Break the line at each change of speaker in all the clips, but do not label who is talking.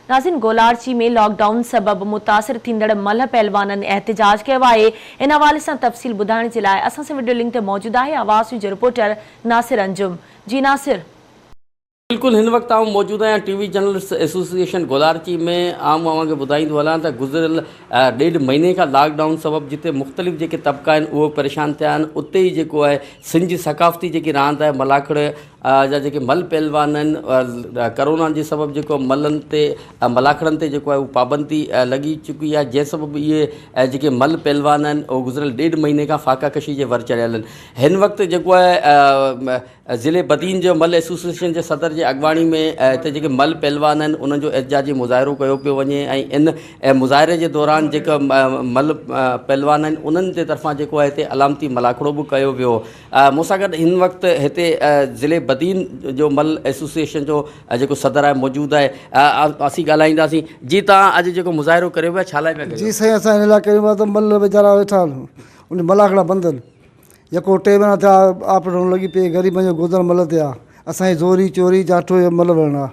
ناظرين Golarchi ۾ lock down سبب متاثر ٿيندڙ ملهه پهلوانن احتجاج ڪيو آهي ان حوالي سان تفصيل ٻڌائڻ جي لاء اسان سان وڊيو لنڪ تي موجود آهي آواز نيوز جو رپورٽر ناصر انجم جي ناصر.
بلڪل هن وقت آئون موجود آهيان T V journalist association Golarchi ۾ آئون اوهان کي ٻڌائيندو هلان ته گذريل ڏيڍ مهيني کان لاڪ ڊائون سبب جتي مختلف جيڪي طبقا آهن اهي پريشان ٿيا آهن اتي ئي جيڪو آهي سنڌ جي ثقافتي جيڪي راند آهي ملاکڙي جا جيڪي مل پهلوان آهن ڪرونا جي سبب جيڪو ملن تي ملاکڙن تي جيڪو آهي اهو پابندي لڳي چڪي آهي جنهن سبب اهي جيڪي مل پهلوان آهن اهي گذريل ڏيڍ مهيني کان فاقا ڪشي جي ور چڙهيل آهن هن وقت جيڪو آهي ضلعي بدين جو مل ايسوسيئيشن جي صدر جي اڳواڻي ۾ هتي جيڪي مل پهلوان آهن انهن جو احتجاجي مظاهرو ڪيو پيو وڃي ۽ ان مظاهري جي دوران جيڪا مل پهلوان آهن انهن جي طرفان جيڪو آهي هتي علامتي ملاکڙو به ڪيو ويو مون سان گڏ هن وقت هتي ضلعي بدين جو مل ايسوسيئيشن جو جيڪو صدر آهي موجود آهي اسين ڳالهائينداسين جي تان اڄ جيڪو مظاهرو ڪريو پيا ڇا لاء پيا ڪريو
جي سائين اسان ان لاء ڪريون پيا ته مل ويچارا ويٺا آهن ان ملاکڙا بند آهن يڪو ٽي مهينا ٿيا آپ ڊائون لڳي پئي غريبن جو گذر مل تي آ اسان جي زوري چوري جاٺو اهو مل وڙهڻ آ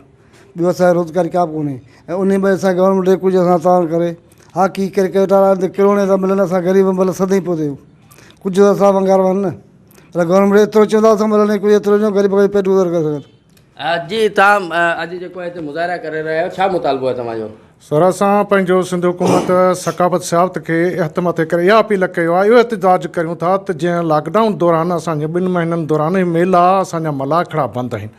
ٻيو اسان جي روزگاري ڪا به ڪونهي ۽ انهي ۾ اسان گورنمينٽ کي ڪجهه اسان تعاون ڪري هاڪي ڪرڪيٽ وارا ته ڪروڙين ٿا ملن اسان غريب مل سدائين پوئتي آهيون ڪجهه ته اسان ونگار وهن نه پر گورنمينٽ ايترو چوندا اسان ملن ڪجهه ايترو ڏيو غريب کي پيٽ گذر ڪري سگهن.
جي توهان اڄ جيڪو هتي مظاهرا ڪري رهيا آهيو ڇا مطالبو آهي توهان جو؟
سر اسان پنهنجو سنڌ حڪومت ثقافت سياحت کي هٿ مٿي ڪري اها اپيل ڪيو آهي اهو احتجاج ڪريون ٿا ته جنهن لاڪ ڊائون دوران اسان جي ٻن مهينن دوران هي ميلا اسان جا ملاکڙا بند آهن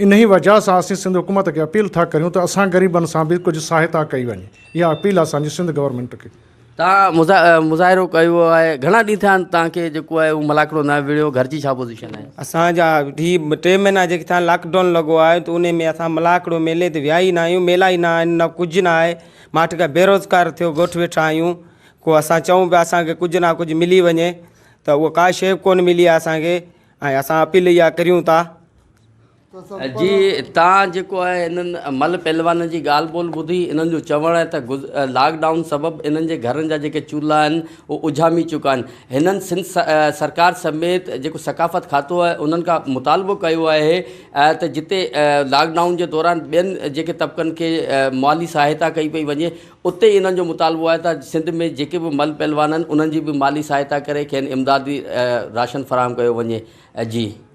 انهي وجهه سان اسين سنڌ حڪومت کي اپيل ٿا ڪريون ته اسان غريبن سان به ڪجهه سهائتا ڪئي وڃي اها اپيل اسان جي سنڌ گورنمينٽ کي.
توهان مظاهرو ڪيو آهي گهڻا ڏينهن ٿيا آهن توهان کي جيڪو آهي اهو ملاکڙو نه وڙهيو گهر جي ڇا پوزيشن آهي.
اسان جا هي ٽي مهينا جيڪي ٿيا آهن لاڪ ڊائون لڳو آهي ته انهي ۾ اسان ملاکڙو ميلي تي ويا ئي نه آهيون ميلا ئي نه آهن نه ڪجهه نه آهي ماٺ ڪا بيروزگار ٿيو ڳوٺ ويٺا آهيون ڪو اسان چئون پيا اسان کي ڪجهه نه ڪجهه ملي وڃي ته اهو ڪا شيء به ڪونه ملي آهي اسان کي ۽ اسان اپيل اها ڪريون ٿا.
جي تان جيڪو آهي انهن مل پهلوانن جي ڳالهه ٻولهه ٻڌي انهن جو چوڻ آهي ته لاڪ ڊائون سبب انهن جي گهرن جا جيڪي چولها آهن اهي اجهامي چڪا آهن هنن سنڌ سرڪار سميت جيڪو ثقافت کاتو آهي انهن کان مطالبو ڪيو آهي ته جتي لاڪ ڊائون جي دوران ٻين جيڪي طبقن کي مالي سهائتا ڪئي پئي وڃي اتي انهن جو مطالبو آهي ته سنڌ ۾ جيڪي به مل پهلوان آهن انهن جي به مالي سهائتا ڪري کين امدادي راشن فراهم ڪيو وڃي جي.